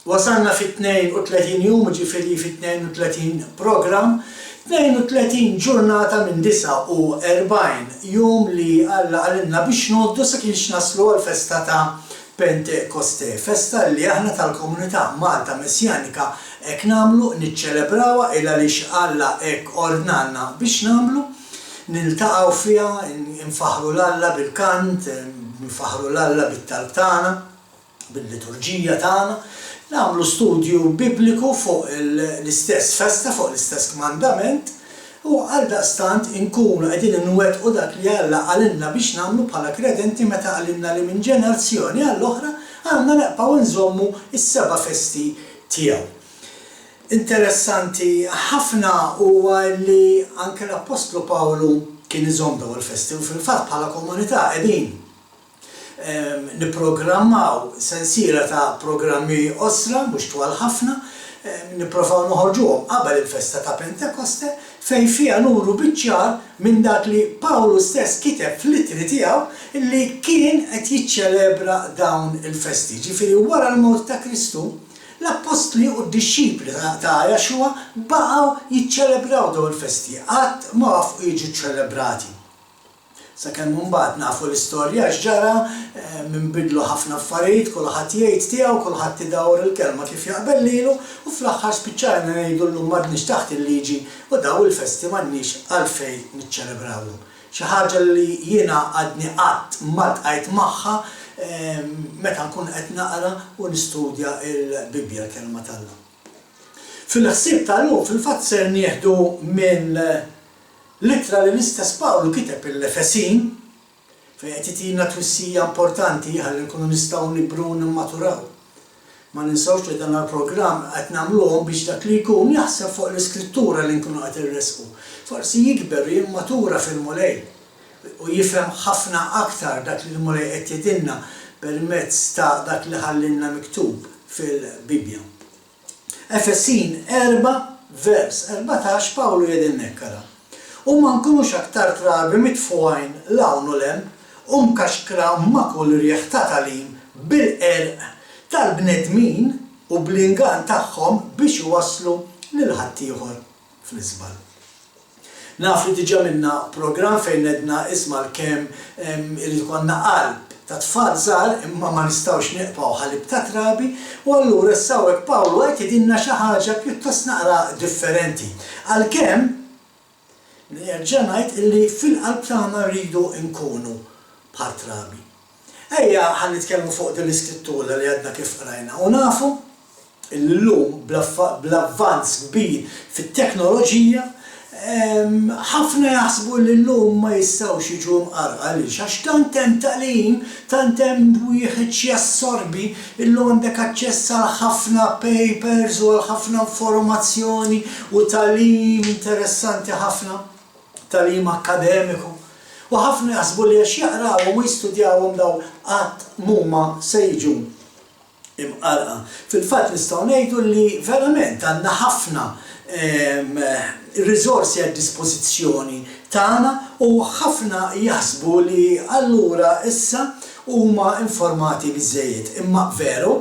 Wasalna fit-32 jum, jiġifieri fit-32 programm, 32 ġurnata minn 49 jum li Alla qalilna biex ngħoddu sakemm naslu għall-festa ta' Pentekoste, festa li aħna tal-komunità Malta Messjanika hekk nagħmlu, niċċelebrawha il għaliex Alla hekk ordnalna biex nagħmlu, niltaqgħu fiha, infaħħru 'l Alla bil-kant, infaħħru 'l Alla bit-talb tagħna. bil-liturġija tagħna, nagħmlu studju Bibliku fuq l-istess festa, fuq l-istess kmandament, u għaldaqstant inkunu qegħdin inwettqu dak li Alla qalilna biex nagħmlu bħala kredenti meta qalilna li minn ġenerazzjoni għall-oħra għandna neqbgħu nżommu s-seba' festi tiegħu. Interessanti ħafna huwa li anke l-Appostlu Pawlu kien iżomm dawn il-festi u fil-fatt bħala komunità qegħdin Nipprogrammaw sensiela ta' programmi qosra, mhux twal ħafna, nipprovaw noħorġuhom qabel il-festa ta' Pentekoste, fejn fiha nuru biċ-ċar minn dak li Pawlu stess kiteb fl-ittri tiegħu li kien qed jiċċelebra dawn il-festi. Jiġifieri wara l-mewt ta' Kristu, l-appostli u d-dixxipli ta' Yeshua baqgħu jiċċelebraw dawn il-festi, qatt ma waqfu jiġu ċċelebrati. Sakemm imbagħad nafu l-istorja x'ġara, inbidlu ħafna affarijiet, kulħadd jgħid tiegħu, kulħadd idawwar il-kelma kif jaqbel lilu u fl-aħħar spiċċajna ngħidu llum m'għadniex taħt il-liġi u dawn il-festi m'għandniex għalfejn niċċelebrawhom. Xi ħaġa li jiena għadni qatt ma ltqajt magħha meta nkun qed naqra u nistudja l-Bibbja, l-Kelma t'Alla. Fil-ħsieb tal-lum fil-fatt ser nieħdu minn L-ittra li l-istess Pawlu kiteb lill-Efesin, fejn qed itina twissija importanti ħalli nkunu nistgħu nikbru u nimmaturaw. Ma ninsewx li dan l-programm qed nagħmluhom biex dak li jkun jaħseb fuq l-iskrittura li nkunu qed irressqu. Forsi jikber u jimmatura fil-Mulej u jifhem ħafna aktar dak li l-Mulej qed jgħidilna permezz ta' dak li ħallilna miktub fil-Bibbja. Efesin 4, vers 14, Pawlu jgħidilna hekk, ara, U ma nkunux aktar trabi mitfugħin 'l hawn u 'l hemm, u mkaxkra ma' kull riħ ta' tagħlim bil-qerq tal-bnedmin u bl-ingann tagħhom biex iwasslu lil ħaddieħor fl-iżball. Naf li diġa għamilna programm fejn għedna isma' l-kemm irid ikollna qalb ta' tfal żgħar imma ma nistgħux neqbgħu ħalib ta' trabi u allura issa hawnhekk Pawlu qed jgħidilna xi ħaġa pjuttost naqra differenti. Għalkemm nerġa' ngħid illi fil-qalb tagħna rridu nkunu bħal trabi. Ejja ħa nitkellmu fuq din l-iskrittura li għadna kif qrajna u nafu Illum bl-avvanz kbir fit-teknoloġija, ħafna jaħsbu li llum ma jistgħux jiġu mqarrqa. Għaliex? Għax tant hemm tagħlim, tant hemm wieħed x'jassorbi, illum għandek aċċess għal ħafna papers u għal ħafna informazzjoni u tagħlim interessanti ħafna, tagħlim akkademiku. U ħafna jaħsbu li għax jaqrawhom u jistudjawhom dawn qatt m'huma se jiġu imqarrqa. Fil-fatt nistgħu ngħidu li verament għandna ħafna riżorsi għad-dispożizzjoni tagħna u ħafna jaħsbu li allura issa huma informati biżżejjed. Imma veru?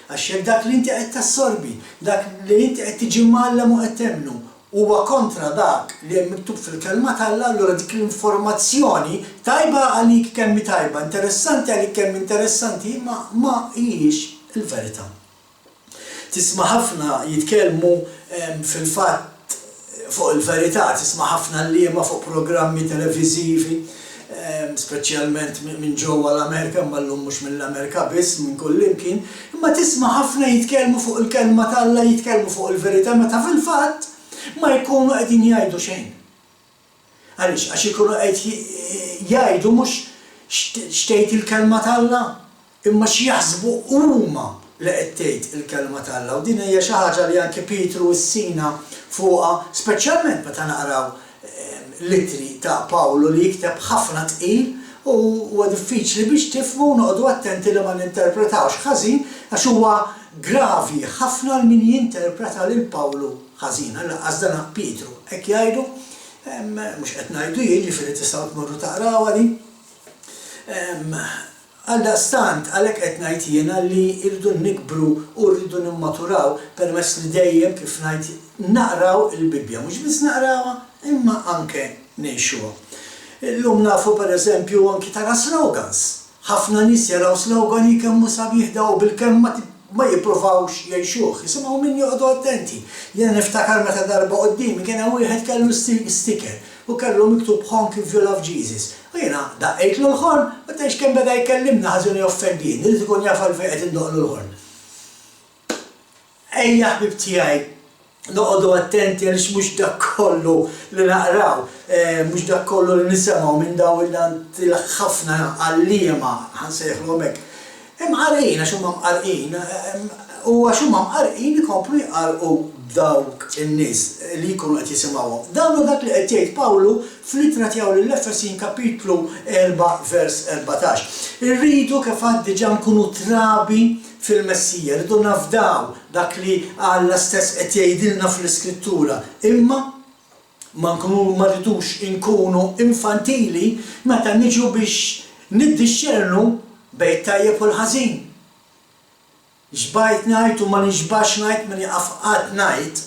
Għax jekk dak li inti qed tassorbi, dak li inti qed tiġi mgħallem u qed temmnu, huwa kontra dak li hemm miktub fil-Kelma t'Alla, allura dik l-informazzjoni, tajba għalik kemm hi tajba, interessanti għalik kemm hi interessanti, imma ma hijiex il-verità. Tisma' ħafna jitkellmu fil-fatt fuq il-verità, tisma' ħafna għalliema fuq programmi televiżivi, speċjalment minn ġewwa l-Amerika, imma llum mhux mill-Amerika biss, minn kullimkien, imma tisma' ħafna jitkellmu fuq il-Kelma t'Alla, jitkellmu fuq il-verità meta fil-fatt ma jkunu qegħdin jgħidu xejn. Għaliex? Għax ikunu qed jgħidu mhux x'tgħid il-Kelma t'Alla, Imma x'jaħsbu huma li qed tgħid il-Kelma t'Alla? U din hija xi ħaġa li anki Pietru wissina fuqha, speċjalment meta naqraw l-ittri ta' Pawlu li jikteb ħafna tqil u huwa diffiċli biex tifhmu u noqogħdu attenti li ma ninterpretawx ħażin għax huwa gravi ħafna għal min jinterpreta lil Pawlu ħażin. Lanqas dan Pietru hekk jgħidu, mhux qed ngħidu jien, jiġifieri tistgħu tmorru taqrawha din. Għaldaqstant, għalhekk qed ngħid jiena li rridu nikbru u rridu nimmaturaw permezz li dejjem, kif ngħid, naqraw il-Bibbja. Mhux biss naqrawha, imma anke ngħixuha. Illum nafu pereżempju anki tara slogans. Ħafna nies jaraw slogan hi kemm hu sabiħ da u bilkemm ma ma jippruvawx jgħixuh. Isimgħu minni oqogħdu attenti. Jiena niftakar meta darba quddiemi kien hemm wieħed kellu sticker u kellu miktub Honk if you love Jesus. U jiena daqqejtlu l-ħorn u tgħidx kemm beda jkellimni ħażin u joffendini, ried ikun jaf għalfejn qed indoqqlu l-ħorn. Ejja ħbieb tiegħi noqogħdu attenti għaliex mhux dak kollu li naqraw, mhux dak kollu li nisemgħu minn dawn il-ħafna għalliema, ħa nsejħlhom hekk, imqarrqin għax huma mqarrqin u għax huma mqarrqin ikomplu jqarrqu b'dawk in-nies li jkunu qed jisimgħuhom. Dan hu dak li qed jgħid Pawlu fl-ittra tiegħu lill-Efesin kapitlu 4 vers 14. Irridu kif għedt diġà nkunu trabi fil-Messija, rridu nafdaw dak li Alla stess qed jgħidilna fl-Iskrittura, imma ma nkunu ma rridux inkunu infantili meta niġu biex niddixxernu bejn it-tajjeb u l-ħażin. Xbajt ngħid u ma nixbax ngħid ma nieqaf qatt ngħid.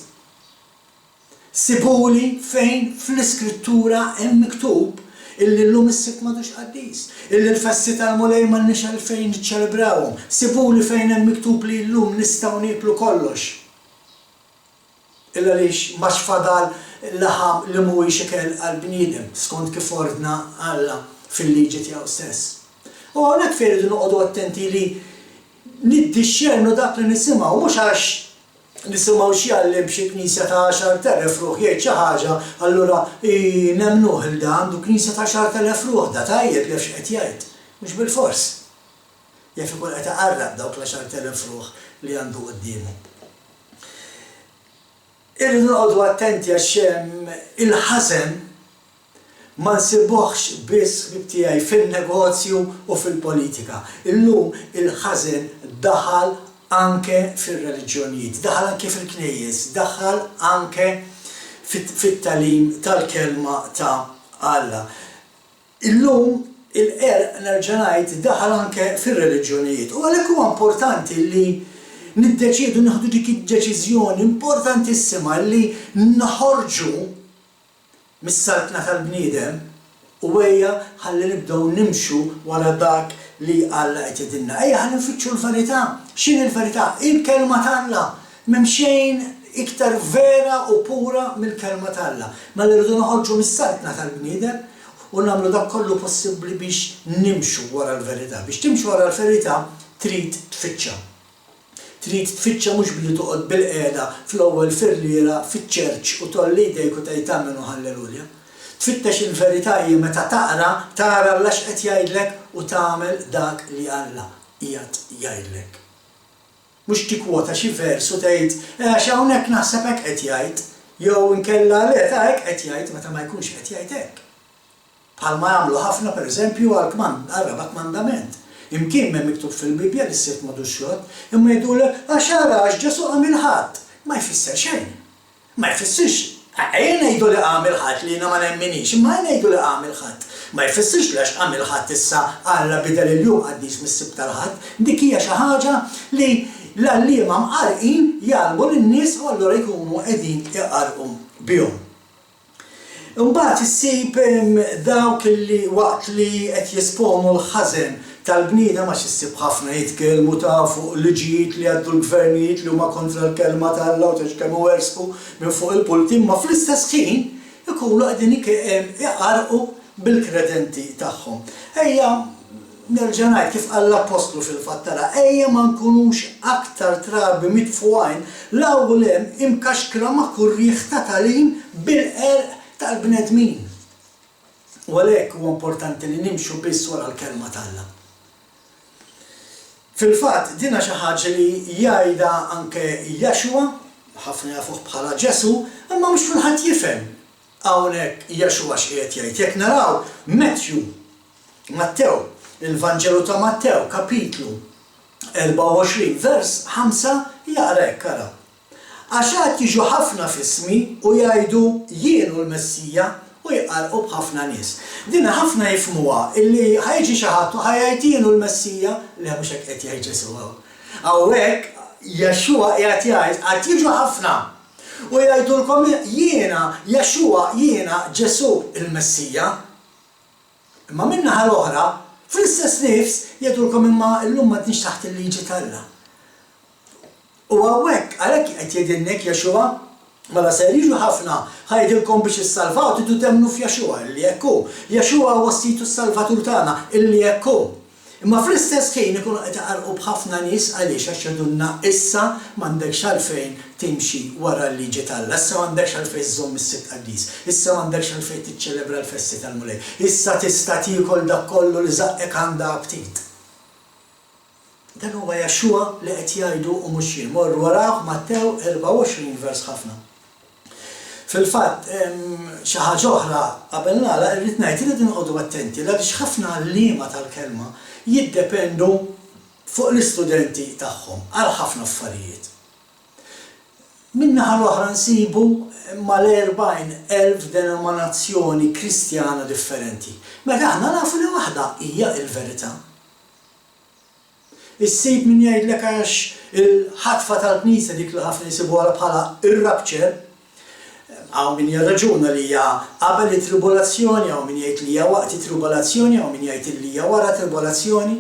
Sibuli fejn fl-Iskrittura hemm miktub illi llum is-Sibt m'għadux qaddis, illi l-festi tal-Mulej m'għandniex għalfejn niċċelebrawhom. Sibuli fejn hemm miktub li llum nistgħu nieklu kollox. Il għaliex m'għadx fadal laħam li mhuwiex ikel għall-bniedem, skont kif ordna Alla fil-liġi tiegħu stess. U hawnhekk fejn irridu noqogħdu attenti li niddixxernu dak li nisimgħu, mhux għax nisimgħu x'jgħallem xi knisja ta' 10,000 ruħ jgħid xi ħaġa, allura nemmnuh il da għandu knisja ta' 10,000 ruħ, da tajjeb jaf x'qed jgħid. Mhux bilfors. Jaf ikun qed iqarraq b'dawk l-10,000 ruħ li għandu quddiemu. Irridu noqogħdu attenti għax il-ħażen ma nsibuhx biss, ħbieb tiegħi, fin-negozju u fil-politika. Illum il-ħażen daħal anke fir-reliġjonijiet, daħal anke fil-knejjes, daħal anke fit-tagħlim tal-Kelma ta' Alla. Illum il-qerq, nerġa' ngħid, daħal anke fir-reliġjonijiet u għalhekk huwa importanti li niddeċiedu nieħdu dik id-deċiżjoni importantissima li noħorġu mis-saltna tal-bniedem u ejja ħalli nibdew nimxu wara dak li Alla qed jgħidilna. Ejja ħalli nfittxu l-verità. X'inhi l-verità? Il-Kelma t'Alla. M'hemm xejn iktar vera u pura mill-Kelma t'Alla. Mela rridu noħorġu mis-saltna tal-bniedem u nagħmlu dak kollu possibbli biex nimxu wara l-verità. Biex timxi wara l-verità trid tfittxha. Trid tfittxha mhux billi toqgħod bilqiegħda fl-ewwel firliera fiċ-church u tgħolli jdejk u tgħid amen u hallelujah. Tfittex il-verità hija meta taqra, tara Alla x'qed jgħidlek u tagħmel dak li Alla qiegħed jgħidlek. Mhux tikkwota xi vers u tgħid, eh għax hawnhekk naħseb hekk qed jgħid, jew inkella le ta' hekk qed jgħid meta ma jkunx qed jgħid hekk. Bħalma jagħmlu ħafna pereżempju għall-kmand għar-raba' kmandament. Imkien m'hemm miktub fil-Bibbja li s-Sibt m'għadux jgħodd, imma jgħidulek għax ara għax Ġesù qam il-Ħadd. Ma jfisser xejn. Ma jfissirx, ejja ngħidu li qam il-Ħadd li jiena ma nemminix, imma ejja ngħidu li qam il-Ħadd. Ma jfissirx li għax qam il-Ħadd issa Alla bidel il-jum qaddis mis-Sibt għall-Ħadd. Dik hija xi ħaġa li l-għalliema mqarrqin jgħallmu lin-nies u allura jkunu qegħdin iqarrqu bihom. Imbagħad issib dawk li waqt li qed jesponu l-ħażen tal-bniedem, għax issib ħafna jitkellmu ta' fuq liġijiet li jgħaddu l-gvernijiet li huma kontra l-kelma t'Alla u tgħidx kemm iwerżqu minn fuq il-pulti, imma fl-istess ħin ikunu qegħdin iqarrqu bil-kredenti tagħhom. Ejja Nerġa' ngħid kif qal l-Appostlu fil-fatt tara, ejja ma nkunux aktar trabi mitfugħin 'l hawn u 'l hemm imkaxkra ma' kull riħ ta' tagħlim bil-qerq tal-bnedmin. U għalhekk huwa importanti li nimxu biss wara l-Kelma t'Alla. Fil-fatt, dinha xi ħaġa li jgħidha anke Yeshua, ħafna jafuh bħala Ġesù, imma mhux kulħadd jifhem hawnhekk Yeshua x'qiegħed jgħid. Jekk naraw Matthew Mattew, il-Vanġelu ta' Mattew, kapitlu 24, vers 5, jaqra hekk, ara. Għax għad jiġu ħafna f'ismi u jgħidu, 'Jien hu l-Messija', U jqarrqu b'ħafna nies. Din ħafna jifhmuha illi ħa jiġi xi ħadd u ħa jgħid jien hu l-Messija. Le mhux hekk qed jgħid Ġesù hawn. Hawnhekk Yeshua qiegħed jgħid għad jiġu ħafna u jgħidulkom jiena Yeshua jiena Ġesù il-Messija. Imma min-naħa l-oħra, fl-istess nifs jgħidulkom imma llum m'għadniex taħt il-liġi t'Alla. U hawnhekk, għalhekk qed jgħidilna hekk Yeshua, mela ser jiġu ħafna, ħa jgħidilkom biex issalvaw tridu temmnu f'Yeshua, illi hekk hu. Yeshua huwa s-Sid u s-Salvatur tagħna, illi hekk hu. Imma fl-istess ħin ikunu qed iqarrqu b'ħafna nies għaliex? Għax jgħidulna issa m'għandekx għalfejn timxi wara l-liġi t'Alla, issa m'għandekx għalfejn żżomm is-Sibt Qaddis, issa m'għandekx għalfejn tiċċelebra l-festi tal-Mulej, issa tista' tiekol dak kollu li żaqqek għandha aptit. Dan huwa Yeshua li qed jgħidu u mhux jien. Morru arawh Mattew 24 vers ħafna. Fil-fatt, xi ħaġa oħra qabel nagħlaq irrid ngħid irridu noqogħdu attenti għaliex ħafna għalliema tal-kelma jiddependu fuq l-istudenti tagħhom għal ħafna affarijiet. Min-naħa l-oħra nsibu mal-40,000 denominazzjoni Kristjana differenti, meta aħna nafu li waħda hija l-verità. Issib min jgħidlek għax il-ħatfa tal-Knisja, dik li ħafna jsibuha bħala r-rapture, hawn min jirraġuna li hija qabel it-tribulazzjoni, hawn min jgħid li hija waqt it-tribulazzjoni, hawn min jgħid li hija wara t-tribulazzjoni.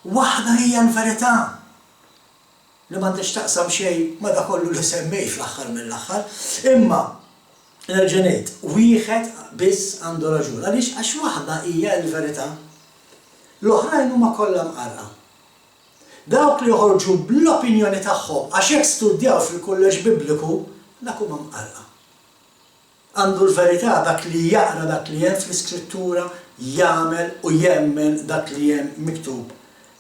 Waħda hija l-verità li m'għandha x'taqsam xejn ma' dak kollu li semmejt fl-aħħar mill-aħħar. Imma nerġa' ngħid, wieħed biss għandu raġun. Għaliex? Għax waħda hija l-verità. L-oħrajn huma kollha mqarrqa. Dawk li joħorġu bl-opinjoni tagħhom għax hekk studjaw fil-kulleġġ Bibliku, dak huma mqarrqa. Għandu l-verità dak li jaqra dak li hemm fl-Iskrittura, jagħmel u jemmen dak li hemm miktub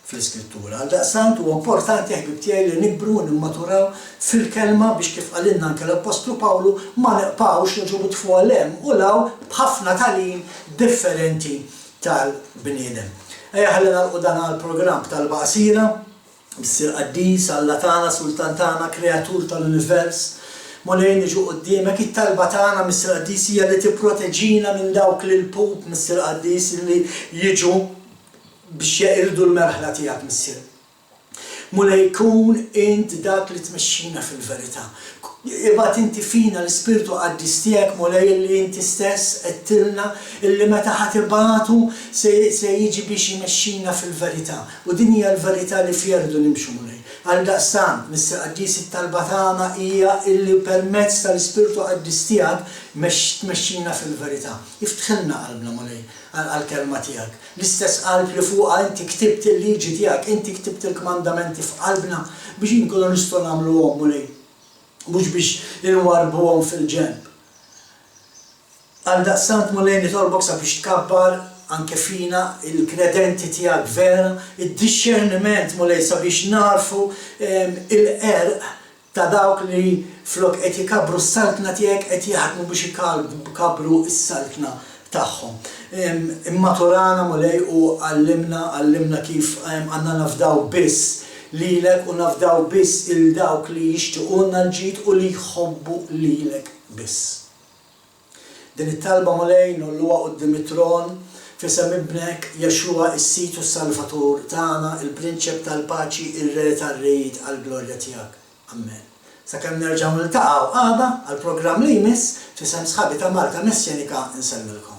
fl-Iskrittura. Għaldaqstant huwa importanti, ħbieb tiegħi, li nikbru u nimmaturaw fil-Kelma biex kif qalilna anke l-Appostlu Pawlu, ma nibqgħux niġu mitfugħa 'l hemm u 'l hawn b'ħafna tagħlim differenti tal-bniedem. Ejja ħalli nagħlqu dan għall-programm b'talba qasira. Missier Qaddis, Alla tagħna, Sultan tagħna, Kreatur tal-univers, Mulej niġu quddiemek, it-talba tagħna, Missier Qaddis, hija li tipproteġina minn dawk l-ilpup, Missier Qaddis, li jiġu biex jeqirdu l-merħla tiegħek, Missier. Mulej kun int dak li tmexxina fil-verità. Ibgħat inti fina l-Ispirtu Qaddis tiegħek Mulej illi inti stess għedtilna illi meta ħa tibgħatu se se jiġi biex imexxina fil-verità. U din hija l-verità li fiha rridu nimxu Mulej. Għaldaqstant, Missier Qaddis it-talba tagħna hija illi permezz tal-Ispirtu Qaddis tiegħek tmexxina fil-verità. Iftħilna qalbna Mulej għall-kelma tiegħek. L-istess qalb li fuqha inti ktibt il-liġi tiegħek, inti ktibt il-kmandamenti f'qalbna biex inkunu nistgħu nagħmluhom, Mulej, mhux biex inwarrbuhom fil-ġenb. Għaldaqstant, Mulej, nitolbok sabiex tkabbar anke fina l-kredenti tiegħek vera, id-dixxerniment, Mulej, sabiex nagħrfu il-qerq ta' dawk li flok qed ikabbru s-saltna tiegħek qed jaħdmu biex ikabbru s-saltna tagħhom. Immaturana, Mulej, u għallimna, għallimna kif għandna nafdaw biss lilek u nafdaw biss 'il dawk li jixtiqulna l-ġid u li jħobbu lilek biss. Din it-talba, Mulej, ngħolluha quddiem it-tron, f'isem Ibnek, Yeshua, is-Sid u s-Salvatur tagħna, il-Prinċep tal-Paċi, ir-Re tar-Rejiet, għall-glorja tiegħek. Ammen. Sakemm nerġgħu niltaqgħu għada għall-programm li jmiss, f'isem sħabi ta' Malta Messjanika nsellmilkom.